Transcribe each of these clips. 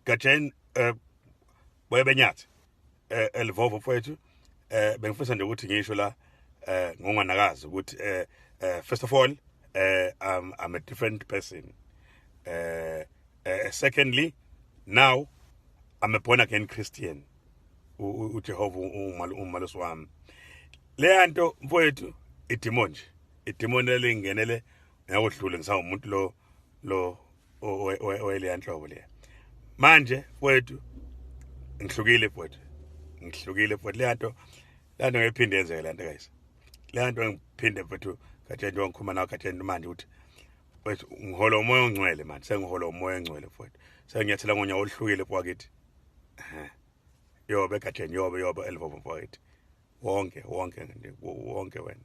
Gatsheni boye benyathi elivovo mfowethu, bengifisa nje ukuthi ngisho la ngonganakazi ukuthi first of all, I'm a different person. Secondly, now I'm a born again Christian. UJehova umalusi wami. Le nto mfowethu idemon nje, idemon elingenele ngiyakudlula ngisawumuntu lo oyeleya nhlobo leya. Manje mfowethu ngihlukile mfowethu, ngihlukile mfowethu. Le nto ngiphinde yenzeke le nto guys, le nto ngiphinde mfowethu. Gatsheni, njengoba ngikhuluma nawe Gatsheni manje, ukuthi mfowethu ngihola umoya ongcwele manje, sengihola umoya ongcwele mfowethu, sengiyathela ngonyawo oluhlukile mfowethu. Yobe Gatsheni, yobe, yobe elivovo mfowethu, wonke wonke nje, wonke wena.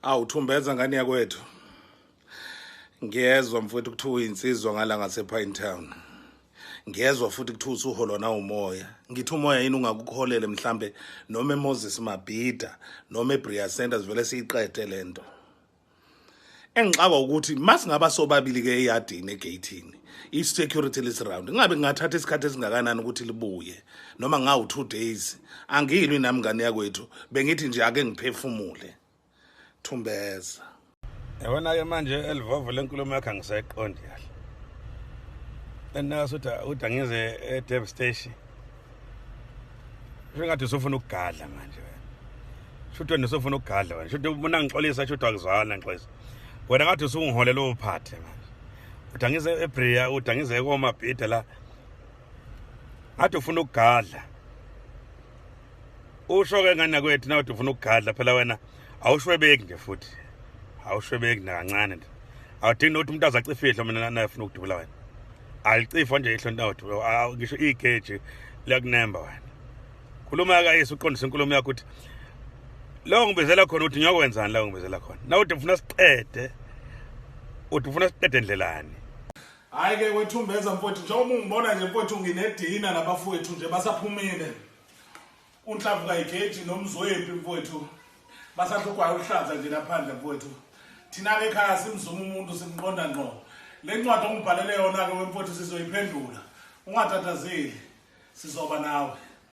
Awu Thumbeza, ngane yakwethu. Ngiyezwa mfowethu kuthiwa uyinsizwa ngala ngase Pine Town. Ngiyezwa futhi kuthiwa usuholwa na umoya. Ngithi umoya yini ungakukholele mhlambe noma eMoses Mabhida noma eBria Center, sivele siyiqede lento. Engixakwa ukuthi masingaba sobabili ke eyadini egate-ini, i-security lisi-round, ngabe kungathatha isikhathi esingakanani ukuthi libuye noma ngawu 2 days? Angilwi nami, ngane yakwethu, bengithi nje ake ngiphefumule, Thumbeza. Yabona-ke manje elivovo, lenkulumo yakho angisayiqondi kahle. Enase uthi angize e-Dev Station, kusho ngathi usufuna ukugadla manje wena. Shuthi wena usufuna ukugadla wena. Shuthi ubona ngixolisa, shuthi akuzwakala ngixolisa wena, ngathi usungiholela uphathe manje. Uthi angize eBria, uthi angize koMabhida la, ngathi ufuna ukugadla. Usho-ke ngane kwethu na uthi ufuna ukugadla, phela wena awushwebeki nje, futhi awushwebeki nakancane nje. Awudingi nokuthi umuntu aze acife ihlo mina nayefuna ukudubula wena, alicifwa nje ihlo nto, ngisho igeji liyakunemba wena. Khuluma kayise, uqondise inkulumo yakho ukuthi lo ngibizela khona ukuthi ngiyokwenzani la ngibizela khona. Na uthi ufuna siqede, uthi ufuna siqede ndlelani? Hayi ke wethumbeza mfowethu, njengoba ungibona nje mfowethu, nginedina nabafowethu nje, basaphumile unhlamvu kayigeji nomzwempi mfowethu, basahlugwayo uhlaza nje laphandle mfowethu. Thina-ke ekhaya simzuma umuntu, simqonda ngqo. Le ncwadi ongibhalele yona-ke wemfowethu sizoyiphendula, ungatatazeli, sizoba nawe.